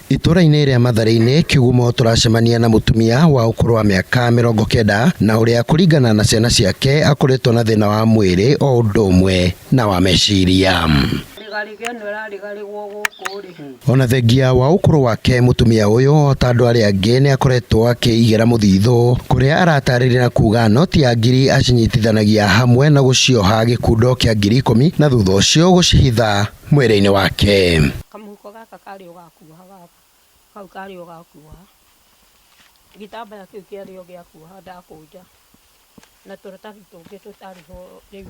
Itũra-inĩ rĩa Mathare-inĩ Kĩgumo tũracemania na mũtumia wa ũkũrũ wa mĩaka 90 na ũrĩa kũringana na ciana ciake akoretwo na thĩna wa mwĩrĩ o ũndũ ũmwe na wa meciria. Rĩgarĩga ĩno ĩrarĩgarĩgwo gũkũ rĩ. Ona thengia wa ũkũrũ wake mũtumia ũyũ o ta andũ arĩa angĩ nĩ akoretwo akĩigĩra mũthithũ kũrĩa aratarĩria na kuga noti ya ngiri acinyitithanagia hamwe na gũcioha gĩkundo kĩa 10,000 na thutha ũcio gũcihitha mwĩrĩ-inĩ wake. Kamũhuko gaka karĩ o gakuoha gaka kau karĩ o gakuoha gĩtambaya kĩu kĩarĩ o gĩa kuoha ndakũnja na tũratathi tũngĩ tũtarĩ ho rĩu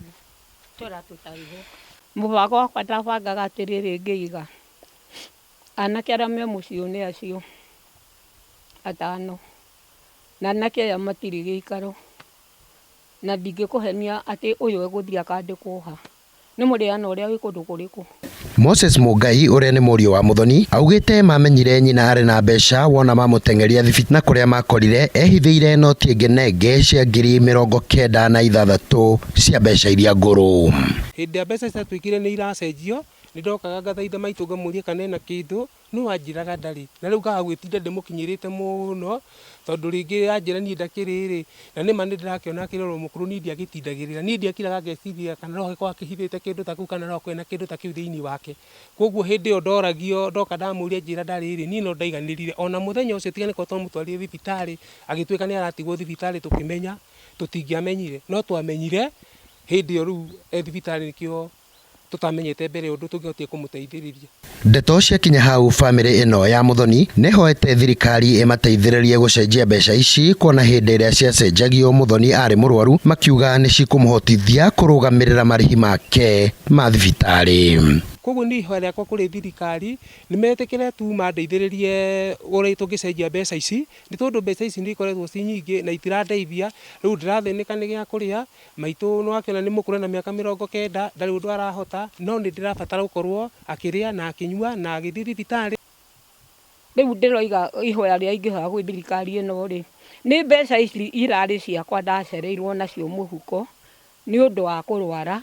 tũra tũtarĩ ho. Mũbango wakwa ndabangaga atĩrĩrĩ, ngĩiga anake arĩa me mũciĩ nĩ acio atano, na anake aya matirĩ gĩikaro, na ndingĩkũhenia atĩ ũyũ egũthiĩ akandĩkwo ha nĩ mũrĩano ũrĩa wĩ kũndũ kũrĩkũ. Moses Mũngai ũrĩa nĩ mũriũ wa Mũthoni augĩte mamenyire nyina arĩ na mbeca wona mamũteng'eria thibitarĩ na kũrĩa makorire ehithĩire noti ĩngĩ na ĩngĩ cia 96,000 cia mbeca iria ngũrũ. Hĩndĩ ĩrĩa mbeca ciatuĩkire nĩ iracenjio, nĩ ndokaga ngathaitha maitũ ngamũria kana ena kĩndũ, no anjĩraga ndarĩ. Na rĩu ngaga gwĩtinda ndĩmũkinyĩrĩte mũno, tondũ rĩngĩ anjĩra niĩ ndakĩrĩ rĩ, na nĩma nĩ ndĩrakĩona akĩrĩ oro mũkũrũ, niĩ ndiagĩtindagĩrĩra. Niĩ ndiakiraga ngeciria kana no agĩkorwo akĩhithĩte kĩndũ ta kĩu kana no akorwo ena kĩndũ ta kĩu thĩinĩ wake. Koguo hĩndĩ ĩyo ndoragio, ndoka ndamũria anjĩra ndarĩ rĩ, niĩ no ndaiganĩrire. Ona mũthenya ũcio tiga nĩkorwo twamũtwarire thibitarĩ, agĩtuĩka nĩ aratigwo thibitarĩ tũkĩmenya, tũtingĩamenyire. No twamenyire hĩndĩ ĩyo rĩu e thibitarĩ, nĩkĩo tũtamenyete mbere ũndũ tũngĩhotire kũmũteithĩrĩria. Ndeto ciakinya hau, bamĩrĩ ĩno ya Mũthoni nĩhoete thirikari ĩmateithĩrĩrie gũcenjia mbeca ici, kuona hĩndĩ ĩrĩa ciacenjagio Mũthoni arĩ mũrwaru makiuga nĩ cikũmũhotithia kũrũgamĩrĩra marĩhi make ma thibitarĩ. Koguo niĩ ihoya rĩakwa kũrĩ thirikari nĩ metĩkĩre tu mandeithĩrĩrie ũrĩa tũngĩcenjia mbeca ici, nĩ tondũ mbeca ici nĩ ikoretwo ci nyingĩ na itirandeithia. Rĩu ndĩrathĩnĩka nĩ gĩa kũrĩa. Maitũ nĩ wakĩona nĩ mũkũrũ na mĩaka 90, ndarĩ ũndũ arahota, no nĩ ndĩrabatara gũkorwo akĩrĩa na akĩnyua na agĩthiĩ thibitarĩ. Rĩu ndĩroiga ihoya rĩrĩa ingĩhoya gwĩ thirikari ĩno rĩ, nĩ mbeca ici irarĩ ciakwa ndacereirwo nacio mũhuko nĩ ũndũ wa kũrwara,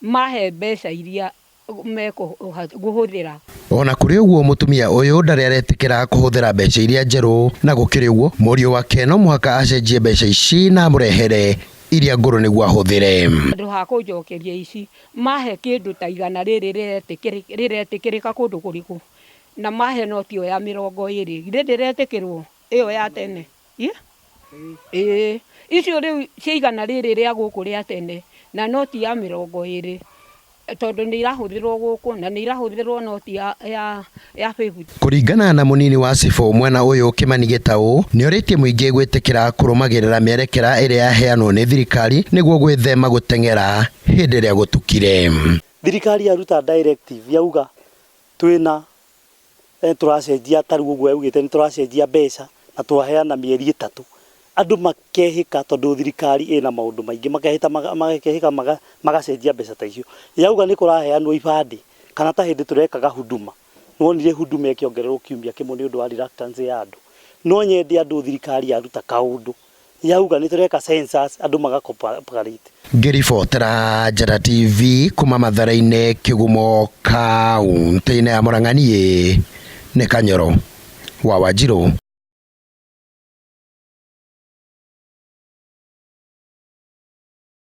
mahe mbeca iria mekũhũthĩra. Ona kũrĩ ũguo, mũtumia ũyũ ndarĩ aretĩkĩra kũhũthĩra mbeca iria njerũ, na gũkĩrĩ ũguo mũriũ wake no mũhaka acenjie mbeca ici na amũrehere iria ngũrũ nĩguo ahũthĩre. Handũ ha kũnjokeria ici, mahe kĩndũ ta 100 rĩrĩ rĩretĩkĩrĩka kũndũ kũrĩkũ, na mahe noti ĩyo ya 20, githĩ ndĩretĩkĩrwo ĩyo ya tene? Ĩĩ, icio rĩu cia 100 rĩrĩ rĩa gũkũ rĩa tene na noti ya 20, tondũ nĩ irahũthĩrwo gũkũ na nĩ irahũthĩrwo noti ya 50. Kũringana na mũnini wa cibũ mwena ũyũ Kĩmani Gĩtaũ, nĩorĩtie mũingĩ gwĩtĩkĩra kũrũmagĩrĩra mĩerekera ĩrĩa yaheanwo nĩ thirikari nĩguo gwĩthema gũteng'era hĩndĩ ĩrĩa gũtukire. Thirikari yaruta directive yauga twĩna tũracenjia, ta rĩu ũguo yaugĩte nĩ tũracenjia mbeca na twaheana mĩeri 3, andũ makehĩka, tondũ thirikari ĩna maũndũ maingĩ, makehĩta makehĩka magacenjia mbeca ta icio. Yauga nĩ kũraheanwo ibandĩ kana ta hĩndĩ tũrekaga huduma, nĩwonire huduma ĩkĩongererwo kiumia kĩmwe nĩ ũndũ wa reluctance ya andũ. No nyende andũ, thirikari yaruta kaũndũ yauga nĩ tũreka census, andũ maga cooperate. Ngĩribotera Njata TV kuma Mathare-inĩ Kĩgumo, kaũntĩ-inĩ ya Mũrang'a, niĩ nĩ Kanyoro wa Wanjirũ.